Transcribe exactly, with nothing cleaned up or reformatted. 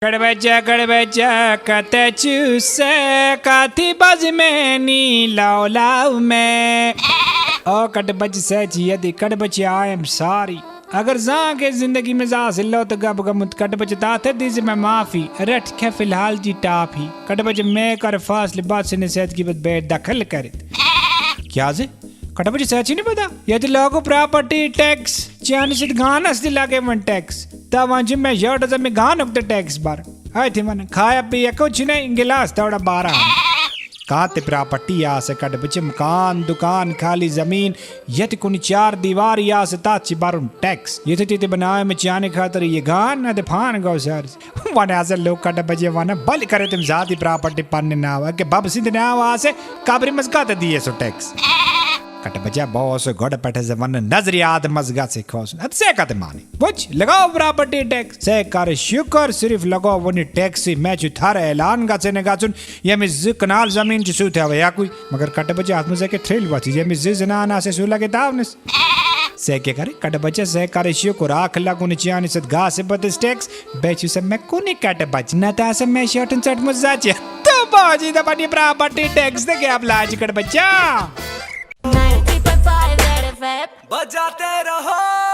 کڑبچہ، کڑبچہ، کتہ چھُ سہ؟ کتھ بز میں نی لو لو میں۔ او کڑبچہ سہ چھ یدی، کڑبچہ، I am sorry۔ اگر زانٛہہ گٔے زندگی منٛز آسہِ لوٚت گب گوٚمُت، کڑبچہ، تتھ دیزِ مےٚ معافی۔ رٹھ کھے فی الحال جی ٹافی۔ کڑبچہ، مے کر فاصلہٕ، بس سٕنٛدِ صحت کی بد بیٹھ دخل کٔرِتھ۔ کیٛازِ؟ کڑبچہ، ژےٚ چھے نہٕ پتہ، ییٚتہِ لاگو پراپرٹی ٹیکس، چانہِ سۭتۍ گانس تہِ لگے وۄنۍ ٹیکس۔ تہٕ وۄنۍ چھُ مےٚ یٔڑ زن مےٚ گانُک تہِ ٹیکس برُن۔ أتھۍ ونان، کھایا پیا کچھ نہیں، گلاس تھوڑا بارہ۔ کانٛہہ تہِ پراپرٹی آسہِ، کڑبچہ، مکان، دکان، خالی زمین، ییٚتہِ کُنہِ چار دیواری آسہِ، تتھ چھِ برُن ٹیکس۔ یُتھُے تہِ تہِ بناوِ مےٚ چانہِ خٲطرٕ یہِ گان، نتہٕ پان گوٚو سٲرسٕے۔ وۄنۍ ہسا لوٚگ کڑبچہ ونان، بلہِ کرے تِم زیادٕ پراپرٹی پننہِ ناوٕ۔ اکہِ ببہٕ سٕنٛدِ ناوٕ آسہِ، قبرِ منٛز کتھ دِیہِ سُہ ٹیکس؟ کڑبچہ، بہٕ اوسُس گۄڈٕ پٮ۪ٹھٕ زِ ونان، نظریات منٛز گژھِ کھوژُن۔ ادٕ ژےٚ کتہِ مانی؟ وٕچھ، لگاو پراپرٹی ٹیکس۔ ژےٚ کر شُکر، صرف لگاو وُنہِ ٹیکسٕے۔ مےٚ چھُ تھر اعلان گژھِ نہٕ گژھُن، ییٚمِس زٕ کنال زمین چھِ، سُہ تھاوے اکُے۔ مگر کڑبچہ، اتھ منٛز ہیٚکہِ تھرٛلۍ وۄتھِتھ، ییٚمِس زٕ زنان آسہِ، سُہ لگہِ تاونس۔ ژےٚ کیٛاہ کرٕ؟ کڑبچہ، ژےٚ کرٕ شُکر، اکھ لگُن چانہِ سۭتۍ گاسہٕ پتس ٹیکس، بیٚیہِ چھُ سا مےٚ کُنہِ کٹہٕ بچہِ، نتہٕ آسہٕ مےٚ شٲٹن ژٔٹمٕژ زچہِ۔ تہٕ باجی دپان، یہِ پراپرٹی ٹیکس تہٕ گیپ لاجہِ کڑبچہ۔ ninety point five Red F M. बजाते रहो।